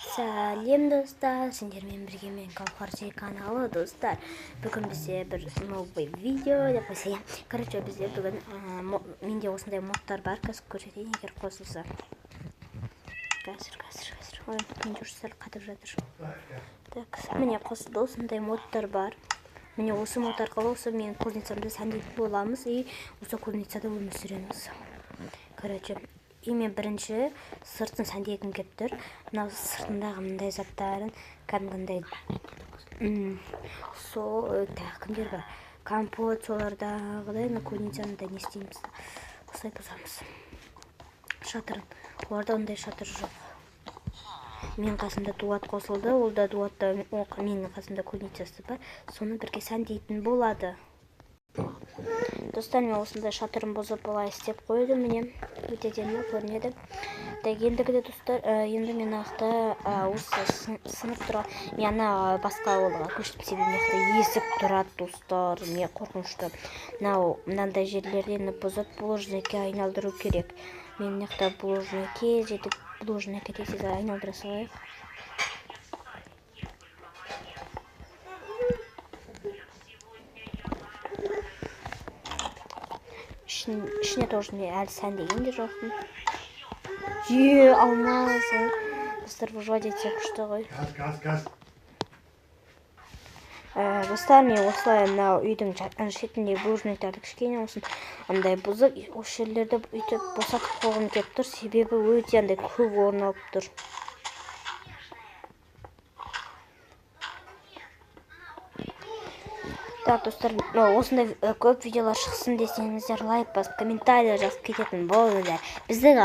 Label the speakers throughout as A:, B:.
A: Сәлем, достар! Сендермен бірге мен, Гауһар каналы, достар. Бүгін бізде бір новый видео деп қойса, иә. Короче, бізде бүгін менде осындай модтар бар, қазір көрсетейін, егер қосылса. Қазір, қазір, қазір. Ой, менде уже сәл қатып жатыр. Так, міне, қосылды, осындай модтар бар. Міне, осы мод арқылы осы менің кузницамды сәндейтін боламыз и осы кузницада өмір сүреміз. Короче, и мен бірінші сыртын сәндегім келіп тұр. Мынау сыртындағы мындай заттарын, кәдімгідей сол, так, кімдер бар? Компот, солардағыдай мына кузницаны да не істейміз. Осылай бұзамыз. Шатырын. Оларда ондай шатыр жоқ. Мен қасымда Дулат қосылды. Ол да, Дулатта менің қасымда кузницасы бар. Соны бірге сәндейтін болады. Достар, мен осындай шатырын бұзып былай істеп қойдым, міне, өте әдемі көрінеді. Так, ендігіде, достар, енді мен нақты осы сынып тұрған, мен ана басқа ауылға көштім, себебі мына жақта есік тұрады, достар, мен қорқынышты. Мынау мынандай жерлерді енді бұзып булыжникке айналдыру керек. Мен мына жақта булыжникке жетіп, булыжникке тез айналдыра салайық. Ішіне тоже мен әлі сәндеген де жоқпын. Е, алмаз ғой. Достар, выживать етсе күшті ғой.
B: Газ, газ, газ.
A: Достар, мен осылай мынау үйдің шетіндегі булыжниктарды кішкене болсын андай бұзып, осы жерлерді өйтіп босатып қойғым келіп тұр, себебі өте андай көп орын алып тұр. Так, достар, осындай көп видеолар шықсын десеңіздер, лайк басып, комментарий жазып кететін болыңыздар. Біздің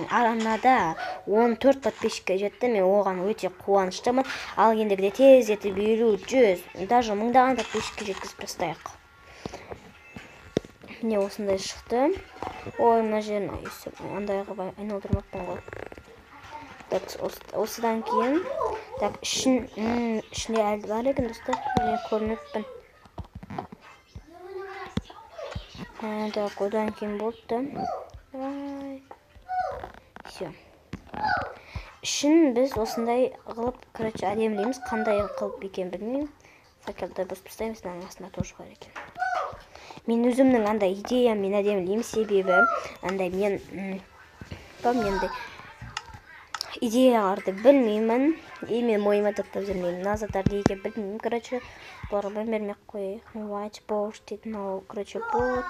A: арнада 14 подписчикке жетті, мен оған өте қуаныштымын. Ал ендігіде тездетіп 50, 100, даже мыңдаған подписчикке жеткізіп тастайық. Міне, осындай шықты. Ой, мына жерін андай қылып айналдырмаппын ғой. Так, осыдан кейін, так, ішінде әлі бар екен, достар, мен көрмеппін. Так, одан кейін болды да. Давай. Всё. Ішін біз осындай қылып, короче, әдемілейміз. Қандай қылып екенін білмеймін. Факелді бұзып тастаймыз, мынаның астында тоже бар екен. Мен өзімнің андай идеяммен әдемілеймін, себебі андай мен, мен идеяларды білмеймін. И мен мойыма тастап жүрмеймін. Мына заттар не екенін білмеймін, короче. Бұларға мән бермей ақ қояйық. White box дейді, мынау, короче, бот.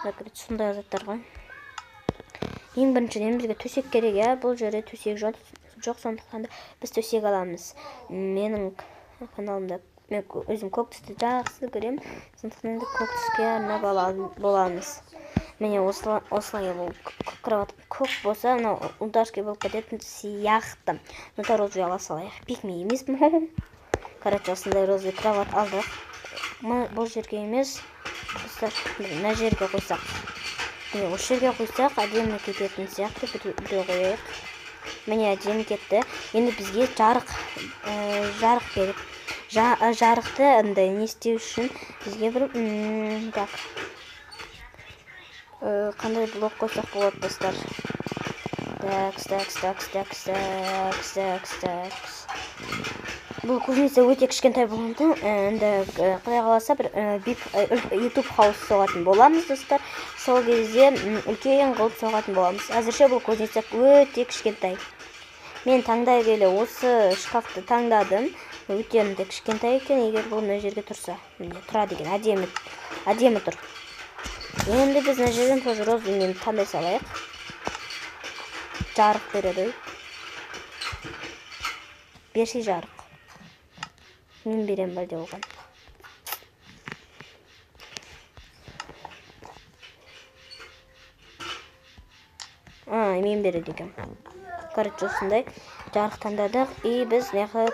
A: Мына, короче, сондай заттар ғой. Ең біріншіден бізге төсек керек, иә. Бұл жерде төсек жоқ, сондықтан да біз төсек аламыз. Менің каналымда мен өзім көк түсті жақсы көремін, сондықтан да көк түске арнап боламыз. Міне, осылай бұл кровать көк болса, мынау ударский болып кететін сияқты. Ну, та розовый ала салайық. Пикми емеспін. Короче, осындай розовый кровать алдық. Бұл жерге емес, достар, мына жерге қойсақ. Міне, осы жерге қойсақ, әдемі кететін сияқты. Біреу қояйық. Міне, әдемі кетті. Енді бізге жарық керек. Жарықты андай не істеу үшін бізге бір так. Қандай блок қойсақ болады, достар? Так, так, так, так, так, так, так. Бұл кузница өте кішкентай болғандықтан, енді, құдай қаласа, бір биг YouTube хаус соғатын боламыз, достар. Сол кезде үлкен қылып соғатын боламыз. Әзірше бұл кузница өте кішкентай. Мен таңдай келе осы шкафты таңдадым. Өте андай кішкентай екен, егер бұл мына жерге тұрса. Міне, тұрады екен, әдемі тұр. Енді біз мына жерден тоже розовыймен таңдай салайық. Жарық береді. Берсе жарық. Мен беремін бәлде оған. А, мен береді екен. Короче, осындай жарық таңдадық. И біз мына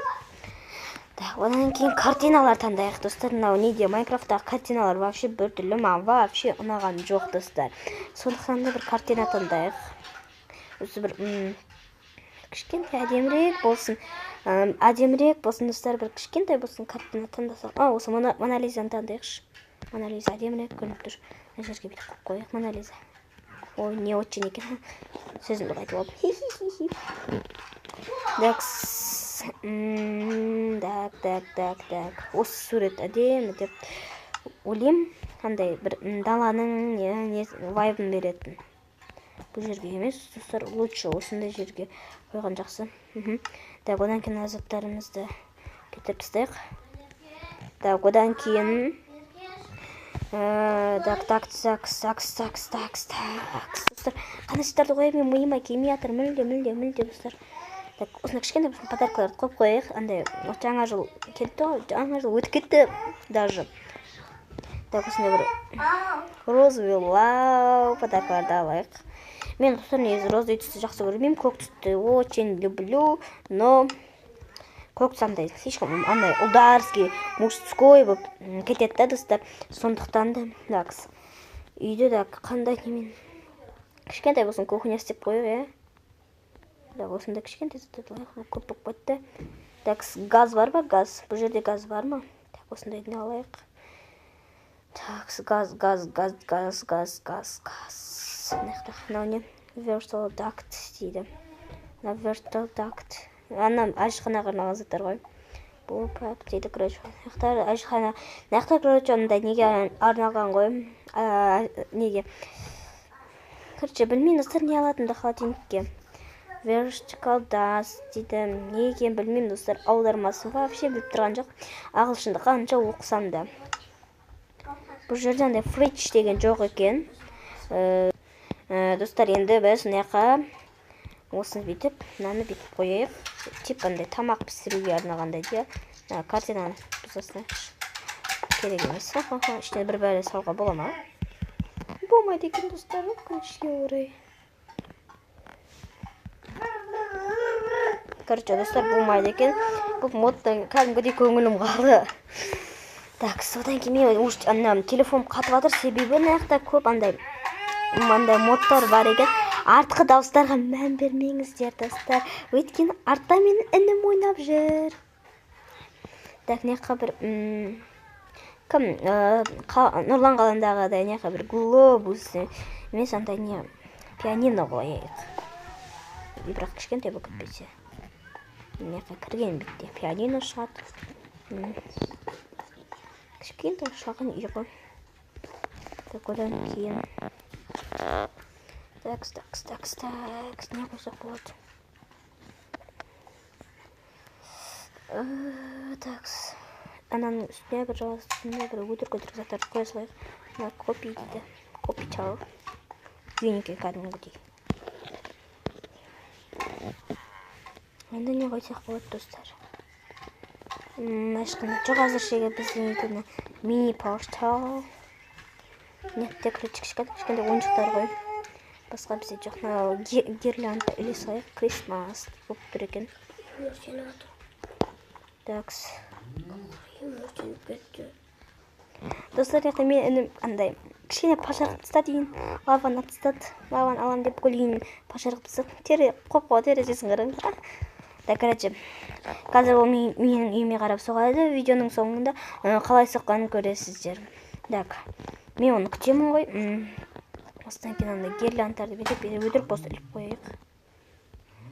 A: Так, одан кейін картиналар таңдайық, достар. Мынау неде? Майнкрафттағы картиналар вообще біртүрлі, маған вообще ұнаған жоқ, достар. Сондықтан да бір картина таңдайық. Осы бір кішкентай әдемірек болсын. Әдемірек болсын, достар, бір кішкентай болсын картина таңдасақ. А, осы Мона Лизаны таңдайықшы. Мона Лиза әдемірек көрініп тұр. Мына жерге бүйтіп қойып қояйық Мона Лиза. Ой, не очень екен. Сөзімді қайтып алдым. Хи-хи-хи-хи. Так, так, так, так, так. Осы сурет әдемі деп ойлаймын. Қандай бір даланың не вайбын беретін. Бұл жерге емес, достар, лучше осындай жерге қойған жақсы. Так, одан кейін заттарымызды кетіріп тастайық. Так, одан кейін так, так, так, так, так, так, так. Достар, қандай заттарды қояйын, мен миыма келмей жатыр, мүлде, мүлде, мүлде, достар. Так, осындай кішкентай подаркаларды қойып қояйық. Андай жаңа жыл келді ғой, жаңа жыл өтіп кетті даже. Так, осындай бір розовый лау подаркаларды алайық. Мен, достар, негізі розовый түсті жақсы көрмеймін, көк түсті очень люблю, но көк түс андай слишком андай ұлдарский, мужской болып кетеді да, достар. Сондықтан да, так, үйде да қандай немен кішкентай болсын кухня істеп қояйық, иә. Так, осындай кішкентай заттарды алайық, көп болып кетті. Так, газ бар ма? Газ. Бұл жерде газ бар ма? Так, осындайды алайық. Так, газ, газ, газ, газ, газ, газ, газ. Мына жақта мынау не? Virtual duct дейді. Мына virtual duct. Ана әжетханаға арналған заттар ғой. Бұл пап дейді, короче. Мына жақта әжетхана. Мына жақта, короче, андай неге арналған ғой? Неге? Короче, білмеймін, достар, не алатынымды холодильникке. Vertical dust дейді. Не екенін білмеймін, достар. Аудармасын вообще біліп тұрған жоқ. Ағылшынды қанша оқысам да. Бұл жерде андай fridge деген жоқ екен. Достар, енді біз мына жаққа осыны бүйтіп, мынаны бүйтіп қояйық. Типа андай тамақ пісіруге арналғандай, иә. Мына картинаны бұза салайықшы. Керек емес. Ха-ха-ха. Ішіне бір бәле салуға бола ма? Болмайды екен, достар, өкінішке орай. Короче, достар, болмайды екен. Бұл модтан кәдімгідей көңілім қалды. Так, содан кейін мен уж ана телефон қатып жатыр, себебі мына жақта көп андай мындай модтар бар екен. Артқы дауыстарға мән бермеңіздер, достар. Өйткені артта менің інім ойнап жүр. Так, мына жаққа бір кім Нұрлан қаландағыдай мына жаққа бір глобус емес, андай не пианино қояйық. Бірақ кішкентай болып кетпесе. Мына жаққа кірген бетте пианино шығады. Кішкентай шағын үй ғой. Так, одан кейін так, так, так, так, не қойсақ болады? Так, ананың үстіне бір үстіне бір өтірік-өтірік заттарды қоя салайық. Мына копи дейді. Копи чау. Үйін екен кәдімгідей. Енді не қойсақ болады, достар? Ешқандай жоқ әзіршеге біздің үйде мини портал. Нетте, короче, кішкентай кішкентай ойыншықтар ғой. Басқа бізде жоқ. Мынау гирлянда іле салайық. Крисмас болып тұр екен. Такс. Достар, яқта мен інім андай кішкене пожар қылып тастады үйін. Лаваны алып тастады. Лаваны аламын деп бүкіл үйін пожар қылып тастады. Тере, қоп қоя терезесін қараңыз. Так, короче, қазір ол менің үйіме қарап соғады. Видеоның соңында қалай соққанын көресіздер. Так, мен оны күтемін ғой. Осыдан кейін андай гирляндтарды бүйтіп өтірік болса іліп қояйық.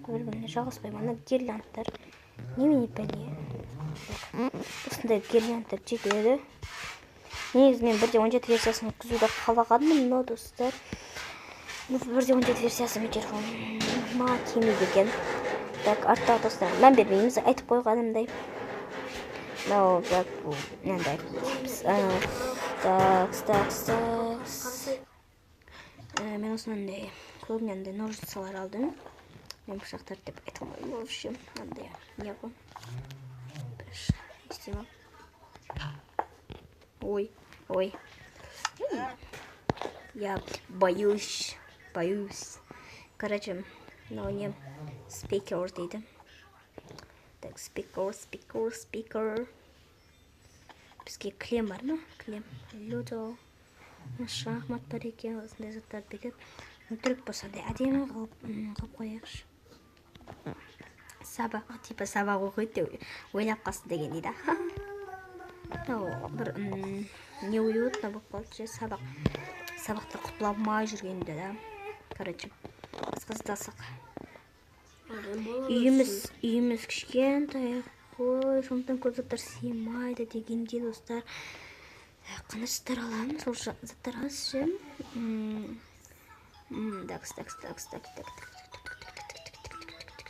A: Бір-біріне жалғаспай ана гирляндтар немене пәле. Осындай гирляндтар жетеді. Негізі мен 1.17 версиясын өткізуді қалағанмын, но, достар, 1.17 версиясы мен телефоныма келмейді екен. Так, арттағы достар, мән бермейміз, айтып қойғанымдай. Мынау, так, бұл мынандай. Так, так, так. Мен осындай көбіне андай ножницалар алдым. Мен пышақтар деп айта алмаймын, в общем, андай не ғой. Не істеймін? Ой, ой. Я боюсь, боюсь. Короче, мынау не спикер дейді. Так, спикер, спикер, спикер. Бізге кілем бар ма? Кілем. Лудо. Шахмат бар екен, осындай заттарды бүйтіп өтірік болса андай әдемі қылып қояйықшы. Сабақ, типа сабақ оқиды деп ойлап қалсын деген дейді. Мынау бір неуютно болып қалды ше, сабақ. Сабақта құтыла алмай жүргенде да. Короче, басқа зат алсақ. Үйіміз кішкентай қой, сондықтан көп заттар сыймайды дегенде, достар. Қандай заттар аламыз? Ол заттар аз ше. Такс, такс, такс, так, так, так, так, так, так, так, так, так, так, так, так.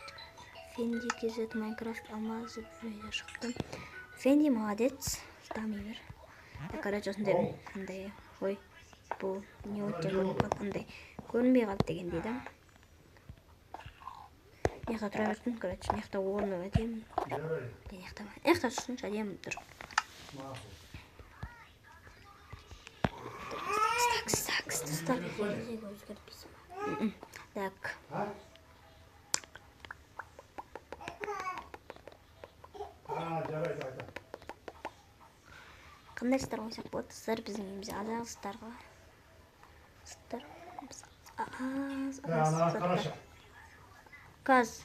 A: Фенди KZ Майнкрафт алмаз деп видео шықты. Фенди молодец, дами бер. Так, короче, осындай андай, ой, бұл не өте көрініп қалды, андай көрінбей қалды дегендей да. Мына жақта тұра берсін, короче, мына жақта орны әдемі. Мына жақта, мына жақта тұрсыншы, әдемі тұр. Такс, такс, достар. Так. Қандай заттар қойсақ болады, достар? Біздің үйімізде аз ақ заттар ғой. Заттар. Біз аз, аз заттар. Газ.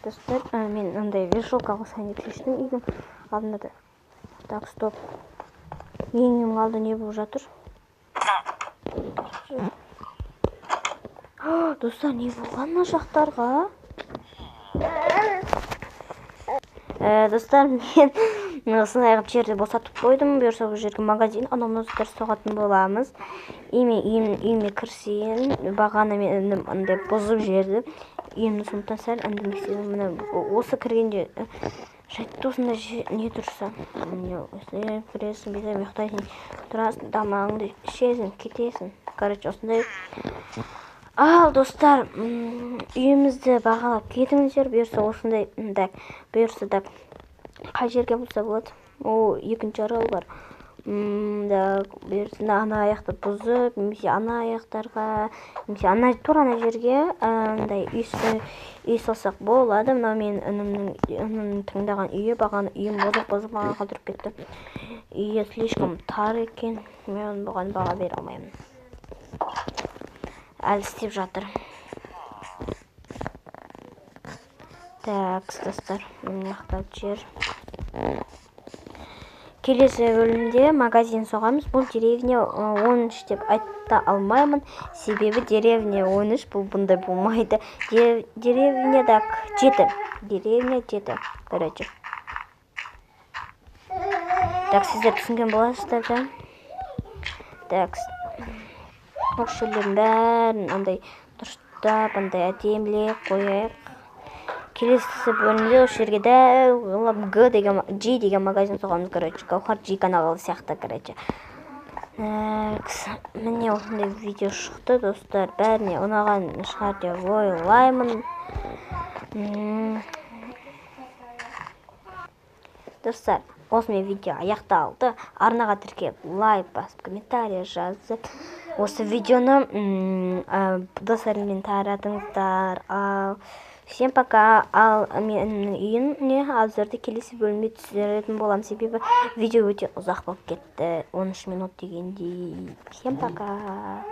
A: Достар, мен андай вешалка қосайын деп шештім үйдің алдында да. Так, стоп. Менің үйімнің алдында не болып жатыр? Достар, не болған мына жақтарға? Достар, мен осындай қылып жерді босатып қойдым. Бұйырса бұл жерге магазин, анау мынау заттар соғатын боламыз. И мен үйіме кірсейін, бағана мен інім андай бұзып жіберді. Үйімді сондықтан сәл андай не істедім. Міне осы кіргенде жайтты осындай не тұрса, міне осылай кіресің, бүйтіп ұйықтайсың, тұрасың, тамағыңды ішесің, кетесің. Короче, осындай. Ал, достар, үйімізді бағалап кетіңіздер. Бұйырса осындай, так, бұйырса так, қай жерге болса болады. О, екінші арал бар. Да, бұйырса ана аяқты бұзып, немесе ана аяқтарға, немесе ана, тура ана жерге, андай үй салсақ болады. Мынау менің інімнің таңдаған үйі, бағана үйім бұзып маған қалдырып кетті. Үйі слишком тар екен, мен бұған баға бере алмаймын. Әлі істеп жатыр. Так, достар, мына жақта жер. Келесі бөлімде магазин соғамыз. Бұл деревня 13 деп айта алмаймын. Себебі деревня 13 бұл бұндай болмайды. Деревня так 7. Деревня 7, короче. Так, сіздер түсінген боласыздар да. Так, осы жерлердің бәрін андай дұрыстап, андай әдемілеп қояйық. Келесі бөлімде осы жерге дәу қылып Г деген, G деген магазин соғамыз, короче. Гауһар G каналы сияқты, короче. Так, міне осындай видео шықты, достар. Бәріне ұнаған шығар деп ойлаймын. Достар, осымен видео аяқталды. Арнаға тіркеліп, лайк басып, комментарий жазып, осы видеоны достарыңызбен таратыңыздар. Ал, всем пока. Ал менің үйімне обзорды келесі бөлімде түсіретін боламын, себебі видео өте ұзақ болып кетті. 13 минут дегендей. Всем пока.